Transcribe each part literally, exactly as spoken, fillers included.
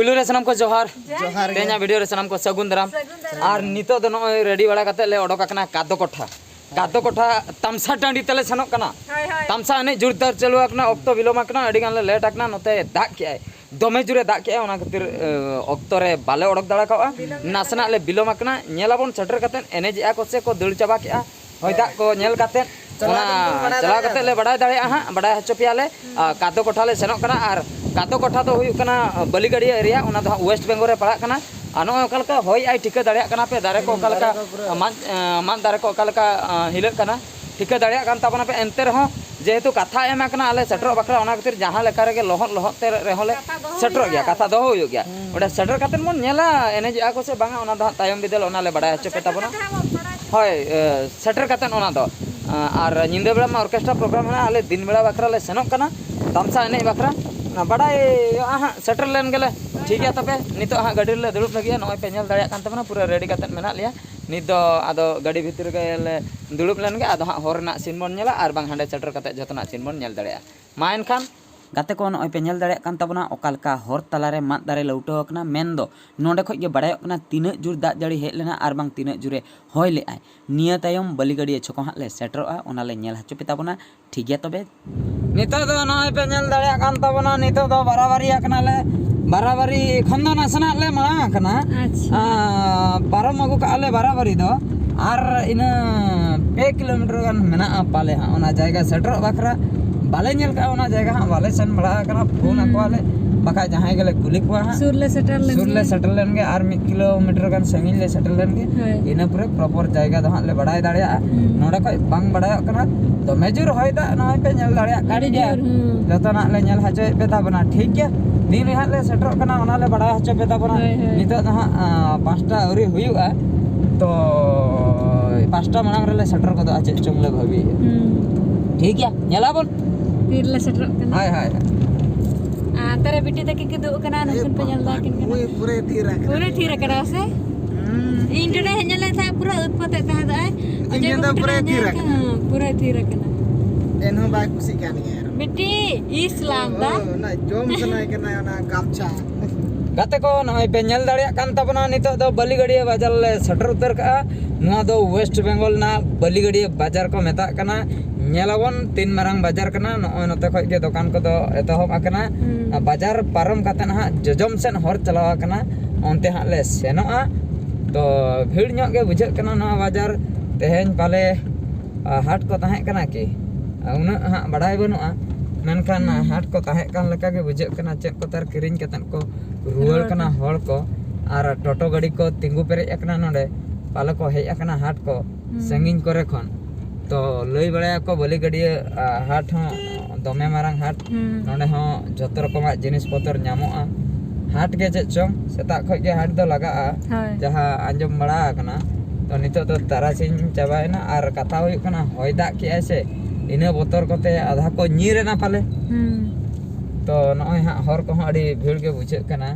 ᱯᱩᱭᱞᱩ ᱨᱮ ᱥᱟᱱᱟᱢ ᱠᱚ ᱡᱚᱦᱟᱨ᱾ ᱡᱚᱦᱟᱨ ᱜᱮ᱾ ᱛᱮᱦᱮᱧᱟᱜ ᱵᱷᱤᱰᱤᱭᱳ ᱨᱮ ᱥᱟᱱᱟᱢ ᱠᱚ ᱥᱟᱹᱜᱩᱱ ᱫᱟᱨᱟᱢ᱾ ᱟᱨ ᱱᱤᱛᱚᱜ ᱫᱚ ᱱᱚᱜᱼᱚᱭ ᱨᱮᱰᱤ ᱵᱟᱲᱟ ᱠᱟᱛᱮ ᱞᱮ ᱚᱰᱚᱠ ᱟᱠᱟᱱᱟ ᱠᱟᱫᱚ ᱠᱚᱴᱷᱟ᱾ ᱠᱟᱫᱚ ᱠᱚᱴᱷᱟ ᱛᱟᱢᱥᱟ ᱴᱟᱺᱰᱤ ᱛᱮᱞᱮ ᱥᱮᱱᱚᱜ ᱠᱟᱱᱟ᱾ ᱛᱟᱢᱥᱟ ᱮᱱᱮᱡ ᱡᱳᱨᱫᱟᱨ ᱪᱟᱹᱞᱩ ᱟᱠᱟᱱᱟ, ᱚᱠᱛᱚ ᱵᱤᱞᱚᱢ ᱟᱠᱟᱱᱟ, ᱟᱹᱰᱤ ᱜᱟᱱ ᱞᱮ ᱞᱮᱴ ᱟᱠᱟᱱᱟ᱾ ᱱᱚᱛᱮ ᱫᱟᱜ ᱠᱮᱜᱼᱟᱭ, ᱫᱚᱢᱮ ᱡᱳᱨᱮ ᱫᱟᱜ ᱠᱮᱜᱼᱟᱭ, ᱚᱱᱟ ᱠᱷᱟᱹᱛᱤᱨ ᱚᱠᱛᱚ ᱨᱮ ᱵᱟᱞᱮ ᱚᱰᱚᱠ ᱫᱟᱲᱮ ᱠᱟᱣᱜᱼᱟ᱾ ᱱᱟᱥᱮᱱᱟᱜ ᱞᱮ ᱵᱤᱞᱚᱢ ᱟᱠᱟᱱᱟ᱾ ᱧᱮᱞᱟᱵᱚᱱ ᱥᱮᱴᱮᱨ ᱠᱟᱛᱮ ᱮᱱᱮᱡᱮᱜᱼᱟ ᱠᱚ ᱥᱮ ᱠᱚ ᱫᱟᱹᱲ ᱪᱟᱵᱟ ᱠᱮᱜᱼᱟ᱾ ᱦᱚᱭ ᱫᱟᱜ ᱠᱚ ᱧᱮᱞ ᱠᱟᱛᱮ ᱚᱱᱟ ᱪᱟᱞᱟᱣ ᱠᱟᱛᱮ ᱞᱮ ᱵᱟᱲᱟᱭ ᱫᱟᱲᱮᱭᱟᱜᱼᱟ ᱦᱟᱸᱜ, ᱵᱟᱲᱟᱭ ᱦᱚᱪᱚ ᱯᱮᱭᱟᱞᱮ᱾ ᱟᱨ ᱠᱟᱫᱚ ᱠᱚᱴᱷᱟ ᱞᱮ ᱥᱮᱱᱚᱜ ᱠᱟᱱᱟ᱾ ᱟᱨ ᱠᱟᱫᱚ ᱠᱚᱴᱷᱟ ᱫᱚ ᱦᱩᱭᱩᱜ ᱠᱟᱱᱟ ᱵᱟᱹᱞᱤᱜᱟᱹᱲᱤᱭᱟᱹ ᱮᱨᱤᱭᱟ, ᱚᱱᱟ ᱫᱚ ᱦᱟᱸᱜ ᱳᱭᱮᱥᱴ ᱵᱮᱝᱜᱚᱞ ᱨᱮ ᱯᱟᱲᱟᱜ ᱠᱟᱱᱟ᱾ ᱟᱨ ᱱᱚᱜᱼᱚᱭ ᱚᱠᱟ ᱞᱮᱠᱟ ᱦᱚᱭ ᱟᱭ ᱴᱷᱤᱠᱟᱹ ᱫᱟᱲᱮᱭᱟᱜ ᱠᱟᱱᱟ ᱯᱮ, ᱫᱟᱨᱮ ᱠᱚ ᱚᱠᱟ ᱞᱮᱠᱟ ᱢᱟᱫ ᱢᱟᱫ ᱫᱟᱨᱮ ᱠᱚ ᱚᱠᱟ ᱞᱮᱠᱟ ᱦᱤᱞᱟᱹᱜ ᱠᱟᱱᱟ, ᱴᱷᱤᱠᱟᱹ ᱫᱟᱲᱮᱭᱟᱜ ᱠᱟᱱ ᱛᱟᱵᱚᱱᱟ ᱯᱮ᱾ ᱮᱱᱛᱮ ᱨᱮᱦᱚᱸ ᱡᱮᱦᱮᱛᱩ ᱠᱟᱛᱷᱟ ᱮᱢ ᱟᱠᱟᱱᱟ ᱟᱞᱮ ᱥᱮᱴᱮᱨᱚᱜ ᱵᱟᱠᱷᱨᱟ, ᱚᱱᱟ ᱠᱷᱟᱹᱛᱤᱨ ᱡᱟᱦᱟᱸ ᱞᱮᱠᱟ ᱨᱮᱜᱮ ᱞᱚᱦᱚᱫ ᱞᱚᱦᱚᱫ ᱛᱮ ᱨᱮᱦᱚᱸ ᱞᱮ ᱥᱮᱴᱮᱨᱚᱜ ᱜᱮᱭᱟ, ᱠᱟᱛᱷᱟ ᱫᱚᱦᱚ ᱦᱩᱭᱩᱜ ᱜᱮᱭᱟ᱾ ᱚᱸᱰᱮ ᱥᱮᱴᱮᱨ ᱠᱟᱛᱮ ᱵᱚᱱ ᱧᱮᱞᱟ ᱮᱱᱮᱡᱮᱜᱼᱟ ᱠᱚ ᱥᱮ ᱵᱟᱝᱟ, ᱚᱱᱟ ᱫᱚ ᱦᱟᱸᱜ ᱛᱟᱭᱚᱢ ᱵᱤᱫᱟᱹᱞ ᱚᱱᱟ ᱞᱮ ᱵᱟᱲᱟᱭ ᱦᱚᱪᱚ ᱯᱮ ᱛᱟᱵᱚᱱᱟ᱾ ᱦᱳᱭ, ᱥᱮᱴᱮᱨ ᱠᱟᱛᱮ ᱚᱱᱟ ᱫᱚ᱾ ᱟᱨ ᱧᱤᱫᱟᱹ ᱵᱮᱲᱟ ᱢᱟ ᱚᱨᱠᱮᱥᱴᱨᱟ ᱯᱨᱳᱜᱨᱟᱢ ᱢᱮᱱᱟᱜᱼᱟ, ᱟᱞᱮ ᱫᱤᱱ ᱵᱮᱲᱟ ᱵᱟᱠᱷᱨᱟ ᱞᱮ ᱥᱮᱱᱚᱜ ᱠᱟᱱᱟ ᱛᱟᱢᱥᱟ ᱮᱱᱮᱡ ᱵᱟᱠᱷᱨᱟ᱾ ᱚᱱᱟ ᱵᱟᱲᱟᱭᱚᱜᱼᱟ ᱦᱟᱸᱜ, ᱥᱮᱴᱮᱨ ᱞᱮᱱ ᱜᱮᱞᱮ᱾ ᱴᱷᱤᱠ ᱜᱮᱭᱟ, ᱛᱚᱵᱮ ᱱᱤᱛᱚᱜ ᱦᱟᱸᱜ ᱜᱟᱹᱰᱤ ᱨᱮᱞᱮ ᱫᱩᱲᱩᱵ ᱞᱟᱹᱜᱤᱫ᱾ ᱱᱚᱜᱼᱚᱭ ᱯᱮ ᱧᱮᱞ ᱫᱟᱲᱮᱭᱟᱜ ᱠᱟᱱ ᱛᱟᱵᱚᱱᱟ, ᱯᱩᱨᱟᱹ ᱨᱮᱰᱤ ᱠᱟᱛᱮ ᱢᱮᱱᱟᱜ ᱞᱮᱭᱟ᱾ ᱱᱤᱛ ᱫᱚ ᱟᱫᱚ ᱜᱟᱹᱰᱤ ᱵᱷᱤᱛᱤᱨ ᱨᱮᱜᱮ ᱞᱮ ᱫᱩᱲᱩᱵ ᱞᱮᱱ ᱜᱮ, ᱟᱫᱚ ᱦᱟᱸᱜ ᱦᱚᱨ ᱨᱮᱱᱟᱜ ᱥᱤᱱ ᱵᱚᱱ ᱧᱮᱞᱟ ᱟᱨ ᱵᱟᱝ ᱦᱟᱸᱰᱮ ᱥᱮᱴᱮᱨ ᱠᱟᱛᱮ ᱡᱚᱛᱚᱱᱟᱜ ᱥᱤᱱ ᱵᱚᱱ ᱧᱮᱞ ᱫᱟᱲᱮᱭᱟᱜᱼᱟ᱾ ᱢᱟ ᱮᱱᱠᱷᱟᱱ ᱜᱟᱛᱮ ᱠᱚ, ᱱᱚᱜᱼᱚᱭ ᱯᱮ ᱧᱮᱞ ᱫᱟᱲᱮᱭᱟᱜ ᱠᱟᱱ ᱛᱟᱵᱚᱱᱟ ᱚᱠᱟ ᱞᱮᱠᱟ ᱦᱚᱨ ᱛᱟᱞᱟᱨᱮ ᱢᱟᱫ ᱫᱟᱨᱮ ᱞᱟᱹᱣᱴᱟᱹᱣ ᱟᱠᱟᱱᱟ᱾ ᱢᱮᱱᱫᱚ ᱱᱚᱸᱰᱮ ᱠᱷᱚᱡ ᱜᱮ ᱵᱟᱲᱟᱭᱚᱜ ᱠᱟᱱᱟ ᱛᱤᱱᱟᱹᱜ ᱡᱳᱨ ᱫᱟᱜ ᱡᱟᱹᱲᱤ ᱦᱮᱡ ᱞᱮᱱᱟ ᱟᱨ ᱵᱟᱝ ᱛᱤᱱᱟᱹᱜ ᱡᱳᱨᱮ ᱦᱚᱭ ᱞᱮᱜᱼᱟᱭ᱾ ᱱᱤᱭᱟᱹ ᱛᱟᱭᱚᱢ ᱵᱟᱹᱞᱤᱜᱟᱹᱲᱤᱭᱟᱹ ᱪᱷᱚᱠᱚ ᱦᱟᱸᱜ ᱞᱮ ᱥᱮᱴᱮᱨᱚᱜᱼᱟ, ᱚᱱᱟ ᱞᱮ ᱧᱮᱞ ᱦᱚᱪᱚ ᱯᱮ ᱛᱟᱵᱚᱱᱟ᱾ ᱴᱷᱤᱠ ᱜᱮᱭᱟ ᱛᱚᱵᱮ᱾ ᱱᱤᱛᱚᱜ ᱫᱚ ᱱᱚᱜᱼᱚᱭ ᱯᱮ ᱧᱮᱞ ᱫᱟᱲᱮᱭᱟᱜ ᱠᱟᱱ ᱛᱟᱵᱚᱱᱟ, ᱱᱤᱛᱚᱜ ᱫᱚ ᱵᱟᱨᱟᱵᱟᱨᱤ ᱟᱠᱟᱱᱟᱞᱮ᱾ ᱵᱟᱨᱟᱵᱟᱨᱤ ᱠᱷᱚᱱ ᱫᱚ ᱱᱟᱥᱮᱱᱟᱜ ᱞᱮ ᱢᱟᱲᱟᱝ ᱟᱠᱟᱱᱟ᱾ ᱟᱪᱪᱷᱟ᱾ ᱟᱸ, ᱯᱟᱨᱚᱢ ᱟᱹᱜᱩ ᱠᱟᱜᱼᱟ ᱞᱮ ᱵᱟᱨᱟᱵᱟᱨᱤ ᱫᱚ᱾ ᱟᱨ ᱤᱱᱟᱹ ᱯᱮ ᱠᱤᱞᱳᱢᱤᱴᱟᱨ ᱜᱟᱱ ᱢᱮᱱᱟᱜᱼᱟ ᱯᱟᱞᱮ ᱦᱟᱸᱜ ᱚᱱᱟ ᱡᱟᱭᱜᱟ ᱥᱮᱴᱮᱨᱚᱜ ᱵᱟᱠᱷᱨᱟ᱾ ᱵᱟᱞᱮ ᱧᱮᱞ ᱠᱟᱜᱼᱟ ᱚᱱᱟ ᱡᱟᱭᱜᱟ ᱦᱟᱸᱜ, ᱵᱟᱞᱮ ᱥᱮᱱ ᱵᱟᱲᱟ ᱟᱠᱟᱱᱟ᱾ ᱯᱷᱳᱱ ᱦᱩᱸ᱾ ᱟᱠᱚᱣᱟᱞᱮ, ᱵᱟᱠᱷᱟᱡ ᱡᱟᱦᱟᱸᱭ ᱜᱮᱞᱮ ᱠᱩᱞᱤ ᱠᱚᱣᱟ ᱦᱟᱸᱜ᱾ ᱥᱩᱨ ᱞᱮ ᱥᱮᱴᱮᱨ ᱞᱮᱱ ᱥᱩᱨ ᱞᱮ ᱜᱮ᱾ ᱥᱮᱴᱮᱨ ᱞᱮᱱ ᱜᱮ, ᱟᱨ ᱢᱤᱫ ᱠᱤᱞᱳᱢᱤᱴᱟᱨ ᱜᱟᱱ ᱥᱟᱺᱜᱤᱧ ᱞᱮ ᱥᱮᱴᱮᱨ ᱞᱮᱱ ᱜᱮ᱾ ᱦᱳᱭ᱾ ᱤᱱᱟᱹ ᱯᱚᱨᱮ ᱯᱨᱚᱯᱚᱨ ᱡᱟᱭᱜᱟ ᱫᱚ ᱦᱟᱸᱜ ᱞᱮ ᱵᱟᱲᱟᱭ ᱫᱟᱲᱮᱭᱟᱜᱼᱟ᱾ ᱦᱩᱸ᱾ ᱱᱚᱰᱮ ᱠᱷᱚᱡ ᱵᱟᱝ ᱵᱟᱲᱟᱭᱚᱜ ᱠᱟᱱᱟ᱾ ᱫᱚᱢᱮ ᱡᱳᱨ ᱦᱚᱭ ᱫᱟᱜ ᱱᱚᱜᱼᱚᱭ ᱯᱮ ᱧᱮᱞ ᱫᱟᱲᱮᱭᱟᱜ ᱠᱟᱱ ᱟᱹᱰᱤ ᱜᱮᱭᱟ᱾ ᱡᱳᱨ, ᱦᱩᱸ᱾ ᱡᱚᱛᱚᱱᱟᱜ ᱞᱮ ᱧᱮᱞ ᱦᱚᱪᱚᱭᱮᱫ ᱯᱮ ᱛᱟᱵᱚᱱᱟ, ᱴᱷᱤᱠ ᱜᱮᱭᱟ? ᱛᱤᱱ ᱨᱮ ᱦᱟᱸᱜ ᱞᱮ ᱥᱮᱴᱮᱨᱚᱜ ᱠᱟᱱᱟ, ᱚᱱᱟ ᱞᱮ ᱵᱟᱲᱟᱭ ᱦᱚᱪᱚ ᱯᱮ ᱛᱟᱵᱚᱱᱟ᱾ ᱦᱳᱭ, ᱦᱳᱭ᱾ ᱱᱤᱛᱚᱜ ᱫᱚ ᱦᱟᱸᱜ, ᱟᱸ, ᱯᱟᱸᱪᱴᱟ ᱟᱹᱣᱨᱤ ᱦᱩᱭᱩᱜᱼᱟ, ᱛᱚ ᱯᱟᱸᱪᱴᱟ ᱢᱟᱲᱟᱝ ᱨᱮᱞᱮ ᱥᱮᱴᱮᱨ ᱜᱚᱫᱚᱜᱼᱟ, ᱪᱮᱫ ᱪᱚᱝ ᱞᱮ ᱵᱷᱟᱹᱵᱤᱭᱮᱫᱼᱟ᱾ ᱦᱩᱸ᱾ ᱴᱷᱤᱠ ᱜᱮᱭᱟ, ᱧᱮᱞᱟᱵᱚᱱ᱾ ᱛᱤ ᱨᱮᱞᱮ ᱥᱮᱴᱮᱨᱚᱜ ᱠᱟᱱᱟ᱾ ᱦᱳᱭ, ᱦᱳᱭ, ᱦᱳᱭ᱾ ᱟᱨ ᱛᱟᱨᱟ ᱵᱤᱴᱤ ᱛᱟᱹᱠᱤᱱ ᱠᱤᱫᱩᱵ ᱟᱠᱟᱱᱟ, ᱱᱩᱠᱤᱱ ᱯᱮ ᱧᱮᱞ ᱮᱫᱟ, ᱟᱹᱠᱤᱱ ᱠᱟᱱᱟ᱾ ᱯᱩᱨᱟᱹ, ᱯᱩᱨᱟᱹ ᱛᱷᱤᱨ ᱟᱠᱟᱱᱟ᱾ ᱯᱩᱨᱟᱹ ᱛᱷᱤᱨ ᱟᱠᱟᱱᱟ ᱥᱮ? ᱦᱩᱸ᱾ ᱤᱧ ᱱᱚᱰᱮ ᱦᱮᱡ ᱧᱮᱞ ᱞᱮᱱ ᱛᱟᱦᱮᱸᱫ, ᱯᱩᱨᱟᱹ ᱩᱛᱯᱟᱛᱮᱫ ᱛᱟᱦᱮᱸ ᱫᱚ ᱟᱭ᱾ ᱤᱧ ᱚᱡᱚᱜ ᱧᱮᱞ ᱫᱚ ᱠᱚ ᱯᱩᱨᱟᱹ ᱯᱤᱴᱤ ᱛᱷᱤᱨ ᱨᱮ ᱟᱠᱟᱱᱟ᱾ ᱦᱮᱸ, ᱯᱩᱨᱟᱹ ᱛᱷᱤᱨ ᱟᱠᱟᱱᱟ᱾ ᱮᱱᱦᱚᱸ ᱵᱟᱭ ᱠᱩᱥᱤᱜ ᱠᱟᱱ ᱜᱮᱭᱟ ᱟᱨ᱾ ᱵᱤᱴᱤ, ᱤᱥ ᱞᱟᱸᱫᱟ᱾ ᱚ, ᱚᱱᱟ ᱡᱚᱢ ᱥᱟᱱᱟᱭ ᱠᱟᱱᱟ, ᱚᱱᱟ ᱜᱟᱢᱪᱷᱟ᱾ ᱜᱟᱛᱮ ᱠᱚ, ᱱᱚᱜᱼᱚᱭ ᱯᱮ ᱧᱮᱞ ᱫᱟᱲᱮᱭᱟᱜ ᱠᱟᱱ ᱛᱟᱵᱚᱱᱟ, ᱱᱤᱛᱚᱜ ᱫᱚ ᱵᱟᱹᱞᱤᱜᱟᱹᱰᱤᱭᱟᱹ ᱵᱟᱡᱟᱨ ᱞᱮ ᱥᱮᱴᱮᱨ ᱩᱛᱟᱹᱨ ᱠᱟᱜᱼᱟ᱾ ᱱᱚᱣᱟ ᱫᱚ ᱳᱭᱮᱥᱴ ᱵᱮᱝᱜᱚᱞ ᱨᱮᱱᱟᱜ ᱵᱟᱹᱞᱤᱜᱟᱹᱰᱤᱭᱟᱹ ᱵᱟᱡᱟᱨ ᱠᱚ ᱢᱮᱛᱟᱜ ᱠᱟᱱᱟ᱾ ᱧᱮᱞᱟᱵᱚᱱ ᱛᱤᱱ ᱢᱟᱨᱟᱝ ᱵᱟᱡᱟᱨ ᱠᱟᱱᱟ᱾ ᱱᱚᱜᱼᱚᱭ ᱱᱚᱛᱮ ᱠᱷᱚᱡ ᱜᱮ ᱫᱚᱠᱟᱱ ᱠᱚᱫᱚ ᱮᱛᱚᱦᱚᱵ ᱟᱠᱟᱱᱟ᱾ ᱦᱩᱸ᱾ ᱵᱟᱡᱟᱨ ᱯᱟᱨᱚᱢ ᱠᱟᱛᱮ ᱱᱟᱦᱟᱜ ᱡᱚᱡᱚᱢ ᱥᱮᱫ ᱦᱚᱨ ᱪᱟᱞᱟᱣ ᱟᱠᱟᱱᱟ, ᱚᱱᱛᱮ ᱦᱟᱸᱜ ᱞᱮ ᱥᱮᱱᱚᱜᱼᱟ᱾ ᱛᱚ ᱵᱷᱤᱲ ᱧᱚᱜ ᱜᱮ ᱵᱩᱡᱷᱟᱹᱜ ᱠᱟᱱᱟ ᱱᱚᱣᱟ ᱵᱟᱡᱟᱨ᱾ ᱛᱮᱦᱮᱧ ᱯᱟᱞᱮ ᱟ, ᱦᱟᱴ ᱠᱚ ᱛᱟᱦᱮᱸ ᱠᱟᱱᱟ ᱠᱤ? ᱟ, ᱩᱱᱟᱹᱜ ᱦᱟᱸᱜ ᱵᱟᱲᱟᱭ ᱵᱟᱹᱱᱩᱜᱼᱟ, ᱢᱮᱱᱠᱷᱟᱱ ᱦᱩᱸ᱾ ᱦᱟᱴ ᱠᱚ ᱛᱟᱦᱮᱸ ᱠᱟᱱ ᱞᱮᱠᱟ ᱜᱮ ᱵᱩᱡᱷᱟᱹᱜ ᱠᱟᱱᱟ᱾ ᱪᱮᱫ ᱠᱚ ᱛᱟᱨ ᱠᱤᱨᱤᱧ ᱠᱟᱛᱮᱫ ᱠᱚ ᱨᱩᱣᱟᱹᱲ ᱨᱩᱣᱟᱹᱲ ᱠᱟᱱᱟ ᱠᱟᱱᱟ᱾ ᱦᱚᱲ ᱠᱚ, ᱟᱨ ᱴᱳᱴᱳ ᱜᱟᱹᱰᱤ ᱠᱚ ᱛᱤᱸᱜᱩ ᱯᱮᱨᱮᱡ ᱟᱠᱟᱱᱟ ᱱᱚᱰᱮ, ᱯᱟᱞᱮ ᱠᱚ ᱦᱮᱡ ᱟᱠᱟᱱᱟ ᱦᱟᱴ ᱠᱚ ᱦᱩᱸ᱾ ᱥᱟᱺᱜᱤᱧ ᱠᱚᱨᱮ ᱠᱷᱚᱱ᱾ ᱛᱚ ᱞᱟᱹᱭ ᱵᱟᱲᱟᱭᱟᱠᱚ ᱵᱟᱹᱞᱤ ᱜᱟᱹᱰᱤᱭᱟᱹ, ᱟ, ᱦᱟᱴ ᱦᱚᱸ ᱫᱚᱢᱮ ᱢᱟᱨᱟᱝ ᱦᱟᱴ᱾ ᱦᱩᱸ᱾ ᱱᱚᱰᱮ ᱦᱚᱸ ᱡᱷᱚᱛᱚ ᱨᱚᱠᱚᱢᱟᱜ ᱡᱤᱱᱤᱥ ᱯᱚᱛᱚᱨ ᱧᱟᱢᱚᱜᱼᱟ᱾ ᱦᱟᱴ ᱜᱮ ᱪᱮᱫ ᱪᱚᱝ, ᱥᱮᱛᱟᱜ ᱠᱷᱚᱡ ᱜᱮ ᱦᱟᱴ ᱫᱚ ᱞᱟᱜᱟᱜᱼᱟ, ᱦᱳᱭ᱾ ᱡᱟᱦᱟᱸ ᱟᱸᱡᱚᱢ ᱵᱟᱲᱟ ᱟᱠᱟᱱᱟ᱾ ᱛᱚ ᱱᱤᱛᱚᱜ ᱫᱚ ᱛᱟᱨᱟᱥᱤᱧ ᱪᱟᱵᱟᱭᱮᱱᱟ, ᱟᱨ ᱠᱟᱛᱷᱟ ᱦᱩᱭᱩᱜ ᱠᱟᱱᱟ, ᱦᱚᱭ ᱫᱟᱜ ᱠᱮᱜᱼᱟᱭ ᱥᱮ, ᱤᱱᱟᱹ ᱵᱚᱛᱚᱨ ᱠᱚᱛᱮ ᱟᱫᱷᱟ ᱠᱚ ᱧᱤᱨ ᱮᱱᱟ ᱯᱟᱞᱮ᱾ ᱦᱩᱸ᱾ ᱛᱚ ᱱᱚᱜᱼᱚᱭ ᱦᱟᱸᱜ ᱦᱚᱨ ᱠᱚᱦᱚᱸ ᱟᱹᱰᱤ ᱵᱷᱤᱲ ᱜᱮ ᱵᱩᱡᱷᱟᱹᱜ ᱠᱟᱱᱟ᱾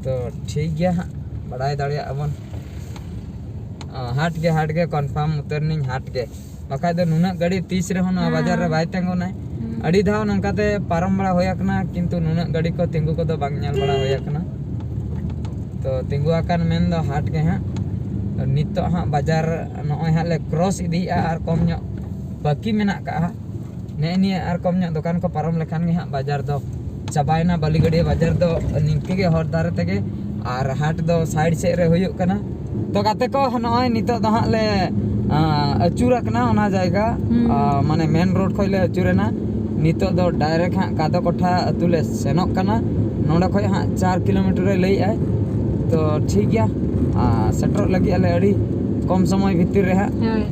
ᱛᱚ ᱴᱷᱤᱠ ᱜᱮᱭᱟ ᱦᱟᱸᱜ, ᱵᱟᱲᱟᱭ ᱫᱟᱲᱮᱭᱟᱜᱼᱟ ᱵᱚᱱ᱾ ᱚ, ᱦᱟᱴ ᱜᱮ, ᱦᱟᱴ ᱜᱮ, ᱠᱚᱱᱯᱷᱟᱨᱢ ᱩᱛᱟᱹᱨ ᱱᱟᱹᱧ, ᱦᱟᱴ ᱜᱮ᱾ ᱵᱟᱠᱷᱟᱡ ᱫᱚ ᱱᱩᱱᱟᱹᱜ ᱜᱟᱹᱰᱤ ᱛᱤᱥ ᱨᱮᱦᱚᱸ ᱱᱚᱣᱟ ᱦᱮᱸ᱾ ᱵᱟᱡᱟᱨ ᱨᱮ ᱵᱟᱭ ᱛᱤᱸᱜᱩᱱᱟᱭ᱾ ᱦᱩᱸ᱾ ᱟᱹᱰᱤ ᱫᱷᱟᱣ ᱱᱚᱝᱠᱟᱛᱮ ᱯᱟᱨᱚᱢ ᱵᱟᱲᱟ ᱦᱩᱭ ᱟᱠᱟᱱᱟ, ᱠᱤᱱᱛᱩ ᱱᱩᱱᱟᱹᱜ ᱜᱟᱹᱰᱤ ᱠᱚ ᱛᱤᱸᱜᱩ ᱠᱚᱫᱚ ᱵᱟᱝ ᱧᱮᱞ ᱵᱟᱲᱟ ᱦᱩᱭ ᱟᱠᱟᱱᱟ᱾ ᱛᱚ ᱛᱤᱸᱜᱩ ᱟᱠᱟᱱ ᱢᱮᱱ ᱫᱚ ᱦᱟᱴ ᱜᱮ ᱦᱟᱸᱜ᱾ ᱛᱚ ᱱᱤᱛᱚᱜ ᱦᱟᱸᱜ ᱵᱟᱡᱟᱨ ᱱᱚᱜᱼᱚᱭ ᱦᱟᱸᱜ ᱞᱮ ᱠᱨᱚᱥ ᱤᱫᱤᱭᱮᱫᱼᱟ, ᱟᱨ ᱠᱚᱢ ᱧᱚᱜ ᱵᱟᱹᱠᱤ ᱢᱮᱱᱟᱜ ᱠᱟᱜᱼᱟ᱾ ᱱᱮᱜᱼᱮ ᱱᱤᱭᱟᱹ ᱟᱨ ᱠᱚᱢ ᱧᱚᱜ ᱫᱚᱠᱟᱱ ᱠᱚ ᱯᱟᱨᱚᱢ ᱞᱮᱠᱷᱟᱱ ᱜᱮ ᱦᱟᱸᱜ ᱵᱟᱡᱟᱨ ᱫᱚ ᱪᱟᱵᱟᱭᱮᱱᱟ᱾ ᱵᱟᱹᱞᱤᱜᱟᱹᱰᱤᱭᱟᱹ ᱵᱟᱡᱟᱨ ᱫᱚ ᱱᱤᱝᱠᱟᱹ ᱜᱮ ᱦᱚᱨ ᱫᱷᱟᱨᱮ ᱛᱮᱜᱮ, ᱟᱨ ᱦᱟᱴ ᱫᱚ ᱥᱟᱭᱤᱰ ᱥᱮᱫ ᱨᱮ ᱦᱩᱭᱩᱜ ᱠᱟᱱᱟ᱾ ᱛᱚ ᱜᱟᱛᱮ ᱠᱚ, ᱱᱚᱜᱼᱚᱭ ᱱᱤᱛᱚᱜ ᱫᱚ ᱦᱟᱸᱜ ᱞᱮ, ᱟᱸ, ᱟᱹᱪᱩᱨ ᱟᱠᱟᱱᱟ ᱚᱱᱟ ᱡᱟᱭᱜᱟ, ᱦᱩᱸ᱾ ᱟᱸ, ᱢᱟᱱᱮ ᱢᱮᱱ ᱨᱳᱰ ᱠᱷᱚᱡ ᱞᱮ ᱟᱹᱪᱩᱨ ᱮᱱᱟ᱾ ᱱᱤᱛᱚᱜ ᱫᱚ ᱰᱟᱭᱨᱮᱠᱴ ᱦᱟᱸᱜ ᱠᱟᱫᱚ ᱠᱚᱴᱷᱟ ᱟᱹᱛᱩ ᱞᱮ ᱥᱮᱱᱚᱜ ᱠᱟᱱᱟ᱾ ᱱᱚᱸᱰᱮ ᱠᱷᱚᱡ ᱦᱟᱸᱜ ᱪᱟᱨ ᱠᱤᱞᱳᱢᱤᱴᱟᱨ ᱮ ᱞᱟᱹᱭᱮᱜᱼᱟᱭ᱾ ᱛᱚ ᱴᱷᱤᱠ ᱜᱮᱭᱟ, ᱟᱸ, ᱥᱮᱴᱮᱨᱚᱜ ᱞᱟᱹᱜᱤᱫ ᱟᱞᱮ ᱟᱹᱰᱤ ᱠᱚᱢ ᱥᱚᱢᱚᱭ ᱵᱷᱤᱛᱤᱨ ᱨᱮ ᱦᱟᱸᱜ᱾ ᱦᱳᱭ᱾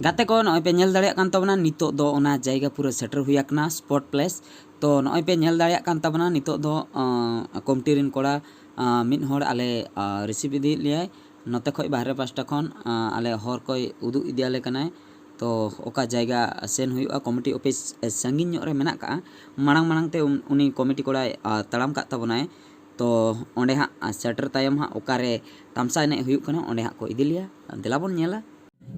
ᱜᱟᱛᱮ ᱠᱚ, ᱱᱚᱜᱼᱚᱭ ᱯᱮ ᱧᱮᱞ ᱫᱟᱲᱮᱭᱟᱜ ᱠᱟᱱ ᱛᱟᱵᱚᱱᱟ, ᱱᱤᱛᱚᱜ ᱫᱚ ᱚᱱᱟ ᱡᱟᱭᱜᱟ ᱯᱩᱨᱟᱹ ᱥᱮᱴᱮᱨ ᱦᱩᱭ ᱟᱠᱟᱱᱟ, ᱥᱯᱚᱴ ᱯᱞᱮᱥ᱾ ᱛᱚ ᱱᱚᱜᱼᱚᱭ ᱯᱮ ᱧᱮᱞ ᱫᱟᱲᱮᱭᱟᱜ ᱠᱟᱱ ᱛᱟᱵᱚᱱᱟ, ᱱᱤᱛᱚᱜ ᱫᱚ, ᱟᱸ, ᱠᱚᱢᱤᱴᱤ ᱨᱮᱱ ᱠᱚᱲᱟ, ᱟᱸ, ᱢᱤᱫ ᱦᱚᱲ ᱟᱞᱮ, ᱟᱸ, ᱨᱤᱥᱤᱵᱷ ᱤᱫᱤᱭᱮᱫ ᱞᱮᱭᱟᱭ᱾ ᱱᱚᱛᱮ ᱠᱷᱚᱡ ᱵᱟᱦᱨᱮ ᱯᱟᱥᱴᱟ ᱠᱷᱚᱱ, ᱟᱸ, ᱟᱞᱮ ᱦᱚᱨ ᱠᱚᱭ ᱩᱫᱩᱜ ᱤᱫᱤᱭᱟᱞᱮ ᱠᱟᱱᱟᱭ᱾ ᱛᱚ ᱚᱠᱟ ᱡᱟᱭᱜᱟ ᱥᱮᱱ ᱦᱩᱭᱩᱜᱼᱟ, ᱠᱚᱢᱤᱴᱤ ᱚᱯᱷᱤᱥ ᱥᱟᱺᱜᱤᱧ ᱧᱚᱜ ᱨᱮ ᱢᱮᱱᱟᱜ ᱠᱟᱜᱼᱟ᱾ ᱢᱟᱲᱟᱝ ᱢᱟᱲᱟᱝ ᱛᱮ ᱩᱱ-, ᱩᱱᱤ ᱠᱚᱢᱤᱴᱤ ᱠᱚᱲᱟᱭ, ᱟᱸ, ᱛᱟᱲᱟᱢ ᱠᱟᱜ ᱛᱟᱵᱚᱱᱟᱭ᱾ ᱛᱚ ᱚᱸᱰᱮ ᱦᱟᱸᱜ ᱥᱮᱴᱮᱨ ᱛᱟᱭᱚᱢ ᱦᱟᱸᱜ ᱚᱠᱟᱨᱮ ᱛᱟᱢᱥᱟ ᱮᱱᱮᱡ ᱦᱩᱭᱩᱜ ᱠᱟᱱᱟ, ᱚᱸᱰᱮ ᱦᱟᱸᱜ ᱠᱚ ᱤᱫᱤ ᱞᱮᱭᱟ᱾ ᱫᱮᱞᱟ ᱵᱚᱱ ᱧᱮᱞᱟ᱾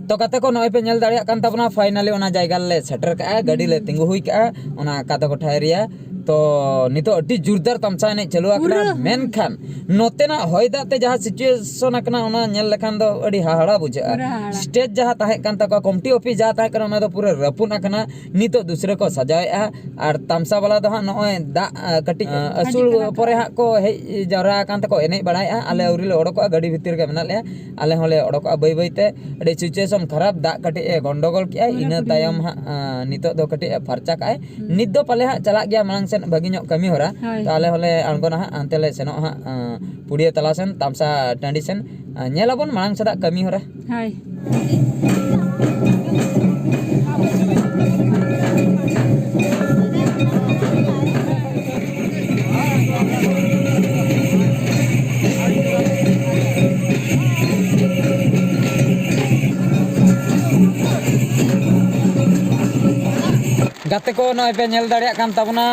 ᱛᱚ ᱜᱟᱛᱮ ᱠᱚ, ᱱᱚᱜᱼᱚᱭ ᱯᱮ ᱧᱮᱞ ᱫᱟᱲᱮᱭᱟᱜ ᱠᱟᱱ ᱛᱟᱵᱚᱱᱟ, finally ᱚᱱᱟ ᱡᱟᱭᱜᱟ ᱨᱮᱞᱮ ᱥᱮᱴᱮᱨ ᱠᱟᱜᱼᱟ, ᱜᱟᱹᱰᱤ ᱞᱮ ᱛᱤᱸᱜᱩ ᱦᱩᱭ ᱠᱟᱜᱼᱟ ᱚᱱᱟ ᱠᱟᱫᱚᱠᱚᱴᱷᱟ area᱾ ᱛᱚ ᱱᱤᱛᱚᱜ ᱟᱹᱰᱤ ᱡᱳᱨᱫᱟᱨ ᱛᱟᱢᱥᱟ ᱮᱱᱮᱡ ᱪᱟᱹᱞᱩ ᱟᱠᱟᱱᱟ᱾ ᱯᱩᱨᱟᱹ᱾ ᱢᱮᱱᱠᱷᱟᱱ ᱱᱚᱛᱮᱱᱟᱜ ᱦᱚᱭ ᱫᱟᱜ ᱛᱮ ᱡᱟᱦᱟᱸ situation ᱟᱠᱟᱱᱟ, ᱚᱱᱟ ᱧᱮᱞ ᱞᱮᱠᱷᱟᱱ ᱫᱚ ᱟᱹᱰᱤ ᱦᱟᱦᱟᱲᱟ ᱵᱩᱡᱷᱟᱹᱜᱼᱟ᱾ ᱯᱩᱨᱟᱹ ᱦᱟᱦᱟᱲᱟ᱾ Stage ᱡᱟᱦᱟᱸ ᱛᱟᱦᱮᱸ ᱠᱟᱱ ᱛᱟᱠᱚᱣᱟ, committee office ᱡᱟᱦᱟᱸ ᱛᱟᱦᱮᱸ ᱠᱟᱱᱟ, ᱚᱱᱟ ᱫᱚ ᱯᱩᱨᱟᱹ ᱨᱟᱹᱯᱩᱫ ᱟᱠᱟᱱᱟ᱾ ᱱᱤᱛᱚᱜ ᱫᱩᱥᱨᱟᱹ ᱠᱚ ᱥᱟᱡᱟᱣᱮᱫᱼᱟ᱾ ᱟᱨ ᱛᱟᱢᱥᱟ ᱵᱟᱞᱟ ᱫᱚ ᱦᱟᱸᱜ ᱱᱚᱜᱼᱚᱭ ᱫᱟᱜ, ᱟ, ᱠᱟᱹᱴᱤᱡ, ᱟ, ᱟᱹᱥᱩᱲ ᱯᱚᱨᱮ ᱦᱟᱸᱜ ᱠᱚ ᱦᱮᱡ ᱡᱟᱣᱨᱟ ᱟᱠᱟᱱ ᱛᱮᱠᱚ ᱮᱱᱮᱡ ᱵᱟᱲᱟᱭᱮᱫᱼᱟ᱾ ᱟᱞᱮ ᱟᱹᱣᱨᱤ ᱞᱮ ᱚᱰᱚᱠᱚᱜᱼᱟ, ᱜᱟᱹᱰᱤ ᱵᱷᱤᱛᱤᱨ ᱨᱮᱜᱮ ᱢᱮᱱᱟᱜ ᱞᱮᱭᱟ᱾ ᱟᱞᱮ ᱦᱚᱸᱞᱮ ᱚᱰᱚᱠᱚᱜᱼᱟ ᱵᱟᱹᱭ ᱵᱟᱹᱭ ᱛᱮ᱾ ᱟᱹᱰᱤ situation ᱠᱷᱟᱨᱟᱯ, ᱫᱟᱜ ᱠᱟᱹᱴᱤᱡ ᱮ ᱜᱚᱱᱰᱚᱜᱳᱞ ᱠᱮᱜᱼᱟᱭ, ᱤᱱᱟᱹ ᱛᱟᱭᱚᱢ ᱦᱟᱸᱜ, ᱟ, ᱱᱤᱛᱚᱜ ᱫᱚ ᱠᱟᱹᱴᱤᱡ ᱮ ᱯᱷᱟᱨᱪᱟ ᱠᱟᱜᱼᱟᱭ᱾ ᱱᱤᱛ ᱫᱚ ᱯᱟᱞᱮ ᱦᱟᱸᱜ ᱪᱟᱞᱟᱜ ᱜᱮᱭᱟ ᱢᱟᱲᱟᱝ ᱥᱮᱫ ᱵᱷᱟᱹᱜᱤ ᱧᱚᱜ ᱠᱟᱹᱢᱤ ᱦᱚᱨᱟ᱾ ᱦᱳᱭ᱾ ᱛᱚ ᱟᱞᱮ ᱦᱚᱸᱞᱮ ᱟᱬᱜᱚᱱᱟ ᱦᱟᱸᱜ, ᱦᱟᱱᱛᱮ ᱞᱮ ᱥᱮᱱᱚᱜᱼᱟ ᱦᱟᱸᱜ, ᱟ, ᱯᱩᱲᱤᱭᱟᱹ ᱛᱟᱞᱟ ᱥᱮᱱ, ᱛᱟᱢᱥᱟ ᱴᱟᱺᱰᱤ ᱥᱮᱱ᱾ ᱟ, ᱧᱮᱞᱟᱵᱚᱱ ᱢᱟᱲᱟᱝ ᱥᱮᱫᱟᱜ ᱠᱟᱹᱢᱤ ᱦᱚᱨᱟ᱾ ᱦᱳᱭ᱾ ᱜᱟᱛᱮ ᱠᱚ, ᱱᱚᱜᱼᱚᱭ ᱯᱮ ᱧᱮᱞ ᱫᱟᱲᱮᱭᱟᱜ ᱠᱟᱱ ᱛᱟᱵᱚᱱᱟ,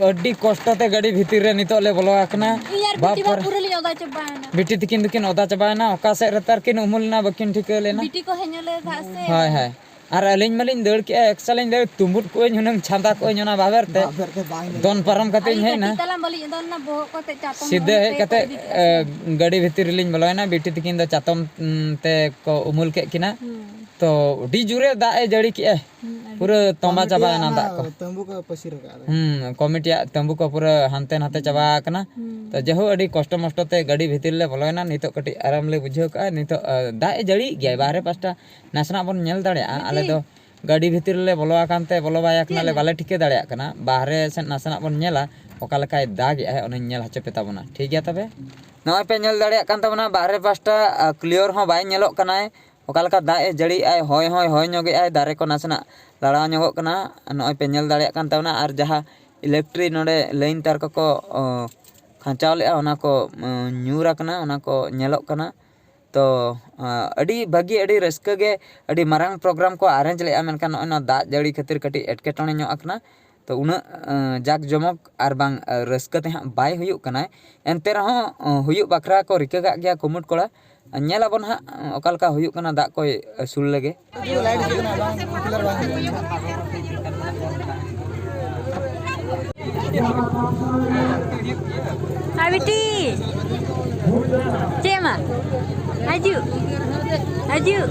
ᱟᱹᱰᱤ ᱠᱚᱥᱴᱚ ᱛᱮ ᱜᱟᱹᱰᱤ ᱵᱷᱤᱛᱤᱨ ᱨᱮ ᱱᱤᱛᱚᱜ ᱞᱮ ᱵᱚᱞᱚ ᱟᱠᱟᱱᱟ᱾ ᱤᱧ ᱟᱨ ᱵᱤᱴᱤ ᱢᱟ ᱵᱟᱯ ᱨᱮ᱾ ᱯᱩᱨᱟᱹ ᱞᱤᱧ ᱚᱫᱟ ᱪᱟᱵᱟᱭᱮᱱᱟ᱾ ᱵᱤᱴᱤ ᱛᱤᱠᱤᱱ ᱫᱚᱠᱤᱱ ᱚᱫᱟ ᱪᱟᱵᱟᱭᱮᱱᱟ, ᱚᱠᱟ ᱥᱮᱫ ᱨᱮ ᱛᱟᱨ ᱠᱤᱱ ᱩᱢᱩᱞ ᱮᱱᱟ, ᱵᱟᱹᱠᱤᱱ ᱴᱷᱤᱠᱟᱹ ᱞᱮᱱᱟ᱾ ᱵᱤᱴᱤ ᱠᱚ ᱦᱮᱡ ᱧᱚᱜ ᱞᱮ ᱫᱟᱜ ᱥᱮ᱾ ᱦᱳᱭ, ᱦᱳᱭ᱾ ᱟᱨ ᱟᱹᱞᱤᱧ ᱢᱟᱞᱤᱧ ᱫᱟᱹᱲ ᱠᱮᱜᱼᱟ, ᱮᱠᱥᱟ ᱞᱤᱧ ᱫᱟᱹᱲ, ᱛᱩᱸᱵᱩᱫ ᱠᱚᱜᱼᱟᱹᱧ, ᱦᱩᱱᱟᱹᱝ ᱪᱷᱟᱸᱫᱟ ᱠᱚᱜᱼᱟᱹᱧ ᱚᱱᱟ ᱵᱟᱵᱮᱨ ᱛᱮ᱾ ᱵᱟᱵᱮᱨ ᱛᱮ ᱵᱟᱝ ᱧᱮᱞᱚᱜ ᱫᱚᱱ ᱯᱟᱨᱚᱢ ᱠᱟᱛᱮ ᱤᱧ ᱟᱹᱞᱤᱧ ᱦᱮᱡ ᱮᱱᱟ᱾ ᱠᱟᱹᱴᱤᱡ ᱛᱟᱞᱟᱝ ᱵᱟᱹᱞᱤᱧ ᱫᱚᱱ ᱮᱱᱟ, ᱵᱚᱦᱚᱜ ᱠᱚ ᱟᱛᱮ ᱪᱟᱛᱚᱢ ᱥᱤᱫᱷᱟᱹ ᱦᱮᱡ ᱛᱮ ᱠᱚ ᱠᱟᱛᱮ, ᱤᱫᱤ ᱠᱮᱜᱼᱟ ᱮ, ᱥᱮ᱾ ᱜᱟᱹᱰᱤ ᱵᱷᱤᱛᱤᱨ ᱨᱮᱞᱤᱧ ᱵᱚᱞᱚᱭᱮᱱᱟ᱾ ᱵᱤᱴᱤ ᱛᱤᱠᱤᱱ ᱫᱚ ᱪᱟᱛᱚᱢ, ᱩᱢ, ᱛᱮ ᱠᱚ ᱩᱢᱩᱞ ᱠᱮᱫ ᱠᱤᱱᱟ᱾ ᱦᱩᱸ᱾ ᱛᱚ ᱟᱹᱰᱤ ᱡᱳᱨᱮ ᱫᱟᱜ ᱮ ᱡᱟᱹᱲᱤ ᱠᱮᱜᱼᱟᱭ᱾ ᱦᱩᱸ, ᱟᱹᱰᱤ᱾ ᱯᱩᱨᱟᱹ ᱛᱚᱸᱵᱟ ᱪᱟᱵᱟᱭᱮᱱᱟ ᱫᱟᱜ ᱠᱚ᱾ ᱠᱚᱢᱤᱴᱤᱭᱟᱜ ᱛᱟᱹᱢᱵᱩ ᱠᱚ ᱯᱟᱹᱥᱤᱨ ᱟᱠᱟᱫ ᱨᱮ᱾ ᱦᱩᱸ, ᱠᱚᱢᱤᱴᱤᱭᱟᱜ ᱛᱟᱹᱢᱵᱩ ᱠᱚ ᱯᱩᱨᱟᱹ ᱦᱟᱱᱛᱮ ᱱᱟᱛᱮ ᱪᱟᱵᱟ ᱟᱠᱟᱱᱟ᱾ ᱦᱩᱸ᱾ ᱛᱚ ᱡᱟᱭᱦᱳᱠ, ᱟᱹᱰᱤ ᱠᱚᱥᱴᱚ ᱢᱚᱥᱴᱚ ᱛᱮ ᱜᱟᱹᱰᱤ ᱵᱷᱤᱛᱤᱨ ᱨᱮᱞᱮ ᱵᱚᱞᱚᱭᱮᱱᱟ᱾ ᱱᱤᱛᱚᱜ ᱠᱟᱹᱴᱤᱡ ᱟᱨᱟᱢ ᱞᱮ ᱵᱩᱡᱷᱟᱹᱣ ᱠᱟᱜᱼᱟ᱾ ᱱᱤᱛᱚᱜ, ᱟ, ᱫᱟᱜ ᱮ ᱡᱟᱹᱲᱤᱭᱮᱫ ᱜᱮᱭᱟᱭ ᱵᱟᱦᱨᱮ ᱯᱟᱥᱴᱟ᱾ ᱱᱟᱥᱮᱱᱟᱜ ᱵᱚᱱ ᱧᱮᱞ ᱫᱟᱲᱮᱭᱟᱜᱼᱟ᱾ ᱵᱤᱴᱤ᱾ ᱟᱞᱮ ᱫᱚ ᱜᱟᱹᱰᱤ ᱵᱷᱤᱛᱤᱨ ᱨᱮᱞᱮ ᱵᱚᱞᱚ ᱟᱠᱟᱱ ᱛᱮ ᱵᱚᱞᱚ ᱵᱟᱭ ᱟᱠᱟᱱᱟᱞᱮ, ᱪᱮᱫ ᱵᱟᱞᱮ ᱴᱷᱤᱠᱟᱹ ᱫᱟᱲᱮᱭᱟᱜ ᱠᱟᱱᱟ᱾ ᱵᱟᱦᱨᱮ ᱥᱮᱫ ᱱᱟᱥᱮᱱᱟᱜ ᱵᱚᱱ ᱧᱮᱞᱟ, ᱚᱠᱟ ᱞᱮᱠᱟᱭ ᱫᱟᱜᱮᱜᱼᱟᱭ, ᱚᱱᱟᱧ ᱧᱮᱞ ᱦᱚᱪᱚ ᱯᱮ ᱛᱟᱵᱚᱱᱟ᱾ ᱴᱷᱤᱠ ᱜᱮᱭᱟ ᱛᱚᱵᱮ? ᱱᱚᱜᱼᱚᱭ ᱯᱮ ᱧᱮᱞ ᱫᱟᱲᱮᱭᱟᱜ ᱠᱟᱱ ᱛᱟᱵᱚᱱᱟ, ᱵᱟᱦᱨᱮ ᱯᱟᱥᱴᱟ, ᱟ, clear ᱦᱚᱸ ᱵᱟᱭ ᱧᱮᱞᱚᱜ ᱠᱟᱱᱟᱭ᱾ ᱚᱠᱟ ᱞᱮᱠᱟ ᱫᱟᱜ ᱮ ᱡᱟᱹᱲᱤᱭᱮᱜᱼᱟᱭ, ᱦᱚᱭ ᱦᱚᱸᱭ ᱦᱚᱭ ᱧᱚᱜᱮᱜᱼᱟᱭ, ᱫᱟᱨᱮ ᱠᱚ ᱱᱟᱥᱮᱱᱟᱜ ᱞᱟᱲᱟᱣ ᱧᱚᱜᱚᱜ ᱠᱟᱱᱟ᱾ ᱱᱚᱜᱼᱚᱭ ᱯᱮ ᱧᱮᱞ ᱫᱟᱲᱮᱭᱟᱜ ᱠᱟᱱ ᱛᱟᱵᱚᱱᱟ᱾ ᱟᱨ ᱡᱟᱦᱟᱸ electric ᱱᱚᱰᱮ line ᱛᱟᱨ ᱠᱚᱠᱚ, ᱚ, ᱠᱷᱟᱸᱪᱟᱣ ᱞᱮᱜᱼᱟ, ᱚᱱᱟ ᱠᱚ, ᱚ, ᱧᱩᱨ ᱟᱠᱟᱱᱟ, ᱚᱱᱟ ᱠᱚ ᱧᱮᱞᱚᱜ ᱠᱟᱱᱟ᱾ ᱛᱚ, ᱚ, ᱟᱹᱰᱤ ᱵᱷᱟᱹᱜᱤ, ᱟᱹᱰᱤ ᱨᱟᱹᱥᱠᱟᱹ ᱜᱮ, ᱟᱹᱰᱤ ᱢᱟᱨᱟᱝ program ᱠᱚ arrange ᱞᱮᱜᱼᱟ, ᱢᱮᱱᱠᱷᱟᱱ ᱱᱚᱜᱼᱚᱭ ᱱᱚᱣᱟ ᱫᱟᱜ ᱡᱟᱹᱲᱤ ᱠᱷᱟᱹᱛᱤᱨ ᱠᱟᱹᱴᱤᱡ ᱮᱴᱠᱮᱴᱚᱬᱮ ᱧᱚᱜ ᱟᱠᱟᱱᱟ᱾ ᱛᱚ, ᱩᱱᱟᱹᱜ, ᱚ, ᱡᱟᱠ ᱡᱚᱢᱚᱠ ᱟᱨ ᱵᱟᱝ, ᱚ, ᱨᱟᱹᱥᱠᱟᱹ ᱛᱮ ᱦᱟᱸᱜ ᱵᱟᱭ ᱦᱩᱭᱩᱜ ᱠᱟᱱᱟ᱾ ᱮᱱᱛᱮ ᱨᱮᱦᱚᱸ, ᱚ, ᱦᱩᱭᱩᱜ ᱵᱟᱠᱷᱨᱟ ᱠᱚ ᱨᱤᱠᱟᱹ ᱠᱟᱜ ᱜᱮᱭᱟ ᱠᱩᱢᱩᱴ ᱠᱚᱲᱟ᱾ ᱧᱮᱞ ᱟᱵᱚᱱ ᱦᱟᱸᱜ ᱚᱠᱟ ᱞᱮᱠᱟ ᱦᱩᱭᱩᱜ ᱠᱟᱱᱟ ᱫᱟᱜ ᱠᱚᱭ ᱥᱩᱨ ᱞᱮᱜᱮ᱾ ᱟᱨ ᱵᱤᱴᱤ, ᱪᱮᱫ ᱮᱢᱟ? ᱦᱤᱡᱩᱜ, ᱦᱤᱡᱩᱜ᱾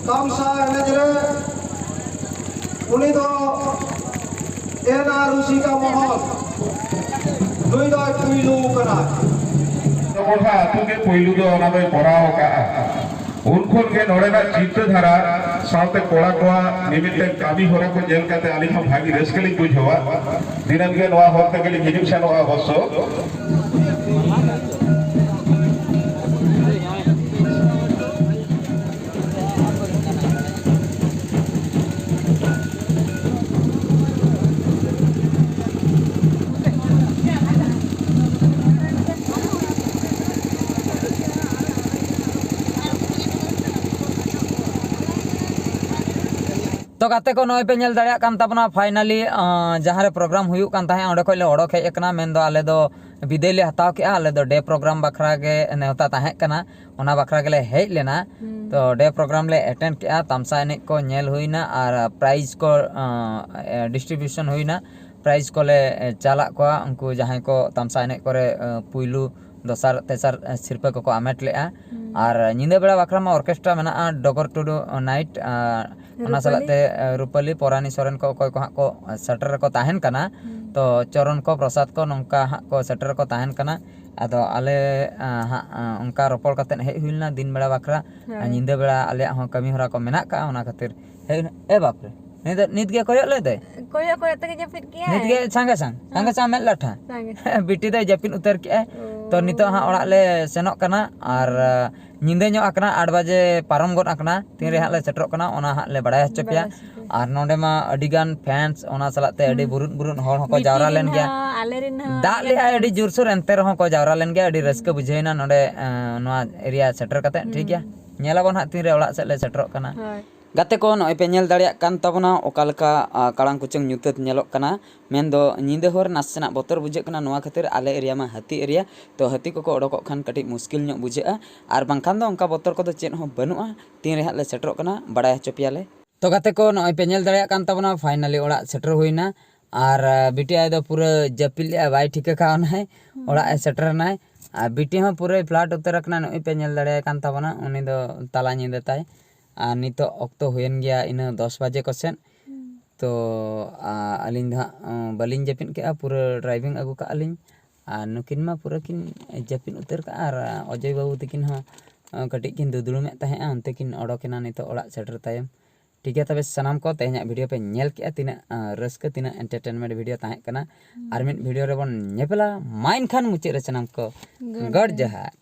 ᱛᱟᱢᱥᱟ ᱮᱱᱮᱡ ᱨᱮ ᱩᱱᱤ ᱫᱚ ᱮᱱ ᱟᱨ ᱨᱩᱥᱤᱠᱟ ᱢᱚᱦᱚᱱ, ᱱᱩᱭ ᱫᱚᱭ ᱯᱩᱭᱞᱩ ᱠᱟᱱᱟ᱾ ᱵᱚᱲᱦᱟ ᱟᱹᱛᱩ ᱜᱮ ᱯᱩᱭᱞᱩ ᱫᱚ ᱚᱱᱟ ᱫᱚᱭ ᱠᱚᱨᱟᱣ ᱟᱠᱟᱫᱼᱟ᱾ ᱩᱱ ᱠᱷᱚᱱ ᱜᱮ ᱱᱚᱰᱮᱱᱟᱜ ᱪᱤᱱᱛᱟᱹ ᱫᱷᱟᱨᱟ ᱥᱟᱶᱛᱮ ᱠᱚᱲᱟ ᱠᱚᱣᱟᱜ ᱢᱤᱢᱤᱫᱴᱮᱱ ᱠᱟᱹᱢᱤ ᱦᱚᱨᱟ ᱠᱚ ᱧᱮᱞ ᱠᱟᱛᱮ ᱟᱹᱞᱤᱧ ᱦᱚᱸ ᱵᱷᱟᱹᱜᱤ ᱨᱟᱹᱥᱠᱟᱹ ᱞᱤᱧ ᱵᱩᱡᱷᱟᱹᱣᱟ᱾ ᱫᱤᱱᱟᱹᱢ ᱜᱮ ᱱᱚᱣᱟ ᱦᱚᱨ ᱛᱮᱜᱮ ᱞᱤᱧ ᱦᱤᱡᱩᱜ ᱥᱮᱱᱚᱜᱼᱟ ᱚᱵᱚᱥᱥᱚ᱾ ᱛᱚ ᱜᱟᱛᱮ ᱠᱚ, ᱱᱚᱜᱼᱚᱭ ᱯᱮ ᱧᱮᱞ ᱫᱟᱲᱮᱭᱟᱜ ᱠᱟᱱ ᱛᱟᱵᱚᱱᱟ, finally, ᱟᱸ, ᱡᱟᱦᱟᱸ ᱨᱮ program ᱦᱩᱭᱩᱜ ᱠᱟᱱ ᱛᱟᱦᱮᱸᱫ, ᱚᱸᱰᱮ ᱠᱷᱚᱱ ᱞᱮ ᱚᱰᱚᱠ ᱦᱮᱡ ᱟᱠᱟᱱᱟ᱾ ᱢᱮᱱᱫᱚ ᱟᱞᱮ ᱫᱚ ᱵᱤᱫᱟᱹᱭ ᱞᱮ ᱦᱟᱛᱟᱣ ᱠᱮᱜᱼᱟ᱾ ᱟᱞᱮ ᱫᱚ day program ᱵᱟᱠᱷᱨᱟ ᱜᱮ ᱱᱮᱣᱛᱟ ᱛᱟᱦᱮᱸ ᱠᱟᱱᱟ, ᱚᱱᱟ ᱵᱟᱠᱷᱨᱟ ᱜᱮᱞᱮ ᱦᱮᱡ ᱞᱮᱱᱟ᱾ ᱦᱩᱸ᱾ ᱛᱚ day program ᱞᱮ attend ᱠᱮᱜᱼᱟ, ᱛᱟᱢᱥᱟ ᱮᱱᱮᱡ ᱠᱚ ᱧᱮᱞ ᱦᱩᱭᱱᱟ ᱟᱨ prize ᱠᱚ, ᱟᱸ, distribution ᱦᱩᱭᱱᱟ᱾ Prize ᱠᱚᱞᱮ ᱪᱟᱞᱟᱜ ᱠᱚᱣᱟ ᱩᱱᱠᱩ ᱡᱟᱦᱟᱸᱭ ᱠᱚ ᱛᱟᱢᱥᱟ ᱮᱱᱮᱡ ᱠᱚᱨᱮ, ᱟᱸ, ᱯᱩᱭᱞᱩ, ᱫᱚᱥᱟᱨ, ᱛᱮᱥᱟᱨ, ᱟᱸ, ᱥᱤᱨᱯᱟᱹ ᱠᱚᱠᱚ ᱟᱢᱮᱴ ᱞᱮᱜᱼᱟ᱾ ᱦᱩᱸ᱾ ᱟᱨ ᱧᱤᱫᱟᱹ ᱵᱮᱲᱟ ᱵᱟᱠᱷᱨᱟ ᱢᱟ ᱚᱨᱠᱮᱥᱴᱨᱟ ᱢᱮᱱᱟᱜᱼᱟ, ᱰᱚᱜᱚᱨ ᱴᱩᱰᱩ ᱱᱟᱭᱤᱴ, ᱟᱨ ᱚᱱᱟ ᱥᱟᱞᱟᱜ ᱛᱮ ᱨᱩᱯᱟᱹᱞᱤ, ᱯᱚᱨᱟᱱᱤ ᱥᱚᱨᱮᱱ ᱠᱚ ᱚᱠᱚᱭ ᱠᱚ ᱦᱟᱸᱜ ᱠᱚ ᱥᱮᱴᱮᱨ ᱨᱮᱠᱚ ᱛᱟᱦᱮᱱ ᱠᱟᱱᱟ᱾ ᱛᱚ ᱪᱚᱨᱚᱱ ᱠᱚ, ᱯᱨᱚᱥᱟᱫᱽ ᱠᱚ ᱱᱚᱝᱠᱟ ᱦᱟᱸᱜ ᱠᱚ ᱥᱮᱴᱮᱨ ᱨᱮᱠᱚ ᱛᱟᱦᱮᱱ ᱠᱟᱱᱟ᱾ ᱟᱫᱚ ᱟᱞᱮ ᱟᱸ, ᱦᱟᱸᱜ ᱟᱸ, ᱚᱱᱠᱟ ᱨᱚᱯᱚᱲ ᱠᱟᱛᱮᱫ ᱦᱮᱡ ᱦᱩᱭ ᱞᱮᱱᱟ ᱫᱤᱱ ᱵᱮᱲᱟ ᱵᱟᱠᱷᱨᱟ᱾ ᱟᱨ ᱧᱤᱫᱟᱹ ᱵᱮᱲᱟ ᱟᱞᱮᱭᱟᱜ ᱦᱚᱸ ᱠᱟᱹᱢᱤ ᱦᱚᱨᱟ ᱠᱚ ᱢᱮᱱᱟᱜ ᱠᱟᱜᱼᱟ, ᱚᱱᱟ ᱠᱷᱟᱹᱛᱤᱨ ᱦᱮᱡ ᱦᱩᱭ ᱞᱮᱱᱟ᱾ ᱮ ᱵᱟᱯᱨᱮ, ᱱᱤᱛ ᱱᱤᱛ ᱜᱮ ᱠᱚᱭᱚᱜ ᱞᱮᱫ ᱫᱚᱭ᱾ ᱠᱚᱭᱚᱜ ᱠᱚᱭᱚᱜ ᱛᱮᱜᱮ ᱡᱟᱹᱯᱤᱫ ᱠᱮᱜᱼᱟᱭ᱾ ᱱᱤᱛ ᱜᱮ ᱥᱟᱸᱜᱮ ᱥᱟᱝ, ᱥᱟᱸᱜᱮ ᱥᱟᱝ ᱢᱮᱫ ᱞᱟᱴᱷᱟ᱾ ᱥᱟᱸᱜᱮ᱾ ᱵᱤᱴᱤ ᱫᱚᱭ ᱡᱟᱹᱯᱤᱫ ᱩᱛᱟᱹᱨ ᱠᱮᱜᱼᱟᱭ᱾ ᱛᱚ ᱱᱤᱛᱚᱜ ᱦᱟᱸᱜ ᱚᱲᱟᱜ ᱞᱮ ᱥᱮᱱᱚᱜ ᱠᱟᱱᱟ᱾ ᱟᱨ ᱧᱤᱫᱟᱹ ᱧᱚᱜ ᱟᱠᱟᱱᱟ, ᱟᱴ ᱵᱟᱡᱮ ᱯᱟᱨᱚᱢ ᱜᱚᱫ ᱟᱠᱟᱱᱟ᱾ ᱛᱤᱱ ᱨᱮ ᱦᱟᱸᱜ ᱞᱮ ᱥᱮᱴᱮᱨᱚᱜ ᱠᱟᱱᱟ, ᱚᱱᱟ ᱦᱟᱸᱜ ᱞᱮ ᱵᱟᱲᱟᱭ ᱦᱚᱪᱚ ᱯᱮᱭᱟ᱾ ᱟᱨ ᱱᱚᱰᱮ ᱢᱟ ᱟᱹᱰᱤ ᱜᱟᱱ ᱯᱷᱮᱱᱥ, ᱚᱱᱟ ᱥᱟᱞᱟᱜ ᱛᱮ ᱟᱹᱰᱤ ᱵᱩᱨᱩᱫ ᱵᱩᱨᱩᱫ ᱦᱚᱲ ᱦᱚᱸᱠᱚ ᱡᱟᱣᱨᱟ ᱞᱮᱱ ᱜᱮᱭᱟ᱾ ᱫᱟᱜ ᱞᱮᱜᱼᱟᱭ ᱟᱹᱰᱤ ᱡᱳᱨᱥᱳᱨ, ᱮᱱᱛᱮ ᱨᱮᱦᱚᱸ ᱠᱚ ᱡᱟᱣᱨᱟ ᱞᱮᱱ ᱜᱮᱭᱟ᱾ ᱟᱹᱰᱤ ᱨᱟᱹᱥᱠᱟᱹ ᱵᱩᱡᱷᱟᱹᱣ ᱮᱱᱟ ᱱᱚᱰᱮ, ᱮᱸ, ᱱᱚᱣᱟ ᱮᱨᱤᱭᱟ ᱥᱮᱴᱮᱨ ᱠᱟᱛᱮ᱾ ᱴᱷᱤᱠ ᱜᱮᱭᱟ, ᱧᱮᱞ ᱟᱵᱚᱱ ᱦᱟᱸᱜ ᱛᱤᱱ ᱨᱮ ᱚᱲᱟᱜ ᱥᱮᱫ ᱞᱮ ᱥᱮᱴᱮᱨᱚᱜ ᱠᱟᱱᱟ᱾ ᱜᱟᱛᱮ ᱠᱚ, ᱱᱚᱜᱼᱚᱭ ᱯᱮ ᱧᱮᱞ ᱫᱟᱲᱮᱭᱟᱜ ᱠᱟᱱ ᱛᱟᱵᱚᱱᱟ ᱚᱠᱟ ᱞᱮᱠᱟ, ᱟ, ᱠᱟᱲᱟᱝ ᱠᱩᱪᱟᱹᱝ ᱧᱩᱛᱟᱹᱛ ᱧᱮᱞᱚᱜ ᱠᱟᱱᱟ᱾ ᱢᱮᱱᱫᱚ ᱧᱤᱫᱟᱹ ᱦᱚᱨ ᱱᱟᱥᱮᱱᱟᱜ ᱵᱚᱛᱚᱨ ᱵᱩᱡᱷᱟᱹᱜ ᱠᱟᱱᱟ᱾ ᱱᱚᱣᱟ ᱠᱷᱟᱹᱛᱤᱨ ᱟᱞᱮ ᱮᱨᱤᱭᱟ ᱢᱟ ᱦᱟᱹᱛᱤ ᱮᱨᱤᱭᱟ, ᱛᱚ ᱦᱟᱹᱛᱤ ᱠᱚᱠᱚ ᱚᱰᱚᱠᱚᱜ ᱠᱷᱟᱱ ᱠᱟᱹᱴᱤᱡ ᱢᱩᱥᱠᱤᱞ ᱧᱚᱜ ᱵᱩᱡᱷᱟᱹᱜᱼᱟ᱾ ᱟᱨ ᱵᱟᱝᱠᱷᱟᱱ ᱫᱚ ᱚᱱᱠᱟ ᱵᱚᱛᱚᱨ ᱠᱚᱫᱚ ᱪᱮᱫ ᱦᱚᱸ ᱵᱟᱹᱱᱩᱜᱼᱟ᱾ ᱛᱤᱱ ᱨᱮ ᱦᱟᱸᱜ ᱞᱮ ᱥᱮᱴᱮᱨᱚᱜ ᱠᱟᱱᱟ, ᱵᱟᱲᱟᱭ ᱦᱚᱪᱚ ᱯᱮᱭᱟᱞᱮ᱾ ᱛᱚ ᱜᱟᱛᱮ ᱠᱚ, ᱱᱚᱜᱼᱚᱭ ᱯᱮ ᱧᱮᱞ ᱫᱟᱲᱮᱭᱟᱜ ᱠᱟᱱ ᱛᱟᱵᱚᱱᱟ, finally ᱚᱲᱟᱜ ᱥᱮᱴᱮᱨ ᱦᱩᱭᱱᱟ᱾ ᱟᱨ, ᱟ, ᱵᱤᱴᱤ ᱟᱭᱳ ᱫᱚ ᱯᱩᱨᱟᱹ ᱡᱟᱹᱯᱤᱫ ᱞᱮᱜᱼᱟ, ᱵᱟᱭ ᱴᱷᱤᱠᱟᱹ ᱠᱟᱣᱱᱟᱭ᱾ ᱚᱲᱟᱜ ᱮ ᱥᱮᱴᱮᱨ ᱮᱱᱟᱭ᱾ ᱟᱨ ᱵᱤᱴᱤ ᱦᱚᱸ ᱯᱩᱨᱟᱹᱭ ᱯᱷᱞᱟᱴ ᱩᱛᱟᱹᱨ ᱟᱠᱟᱱᱟ᱾ ᱱᱚᱜᱼᱚᱭ ᱯᱮ ᱧᱮᱞ ᱫᱟᱲᱮᱭᱟᱭ ᱠᱟᱱ ᱛᱟᱵᱚᱱᱟ, ᱩᱱᱤ ᱫᱚ ᱛᱟᱞᱟ ᱧᱤᱫᱟᱹ ᱛᱟᱭ᱾ ᱟᱨ ᱱᱤᱛᱚᱜ ᱚᱠᱛᱚ ᱦᱩᱭᱮᱱ ᱜᱮᱭᱟ ᱤᱱᱟᱹ ᱫᱚᱥ ᱵᱟᱡᱮ ᱠᱚ ᱥᱮᱫ᱾ ᱛᱚ, ᱟ, ᱟᱹᱞᱤᱧ ᱫᱚ ᱦᱟᱸᱜ, ᱚ, ᱵᱟᱹᱞᱤᱧ ᱡᱟᱹᱯᱤᱫ ᱠᱮᱜᱼᱟ, ᱯᱩᱨᱟᱹ driving ᱟᱹᱜᱩ ᱠᱟᱜᱼᱟ ᱞᱤᱧ᱾ ᱟᱨ ᱱᱩᱠᱤᱱ ᱢᱟ ᱯᱩᱨᱟᱹ ᱠᱤᱱ ᱡᱟᱹᱯᱤᱫ ᱩᱛᱟᱹᱨ ᱠᱟᱜᱼᱟ᱾ ᱟᱨ ᱚᱡᱚᱭ ᱵᱟᱹᱵᱩ ᱛᱟᱹᱠᱤᱱ ᱦᱚᱸ, ᱚ, ᱠᱟᱹᱴᱤᱡ ᱠᱤᱱ ᱫᱩᱫᱲᱩᱢᱮᱫ ᱛᱟᱦᱮᱸᱜᱼᱟ, ᱚᱱᱛᱮ ᱠᱤᱱ ᱚᱰᱚᱠᱮᱱᱟ ᱱᱤᱛᱚᱜ ᱚᱲᱟᱜ ᱥᱮᱴᱮᱨ ᱛᱟᱭᱚᱢ᱾ ᱴᱷᱤᱠ ᱜᱮᱭᱟ, ᱛᱚᱵᱮ ᱥᱟᱱᱟᱢ ᱠᱚ ᱛᱮᱦᱮᱧᱟᱜ video ᱯᱮ ᱧᱮᱞ ᱠᱮᱜᱼᱟ, ᱛᱤᱱᱟᱹᱜ, ᱟ, ᱨᱟᱹᱥᱠᱟᱹ, ᱛᱤᱱᱟᱹᱜ entertainment video ᱛᱟᱦᱮᱸ ᱠᱟᱱᱟ᱾ ᱟᱨ ᱢᱤᱫ video ᱨᱮᱵᱚᱱ ᱧᱮᱯᱮᱞᱟ᱾ ᱢᱟ ᱮᱱᱠᱷᱟᱱ ᱢᱩᱪᱟᱹᱫ ᱨᱮ ᱥᱟᱱᱟᱢ ᱠᱚ ᱜᱚᱰ ᱡᱚᱦᱟᱨ᱾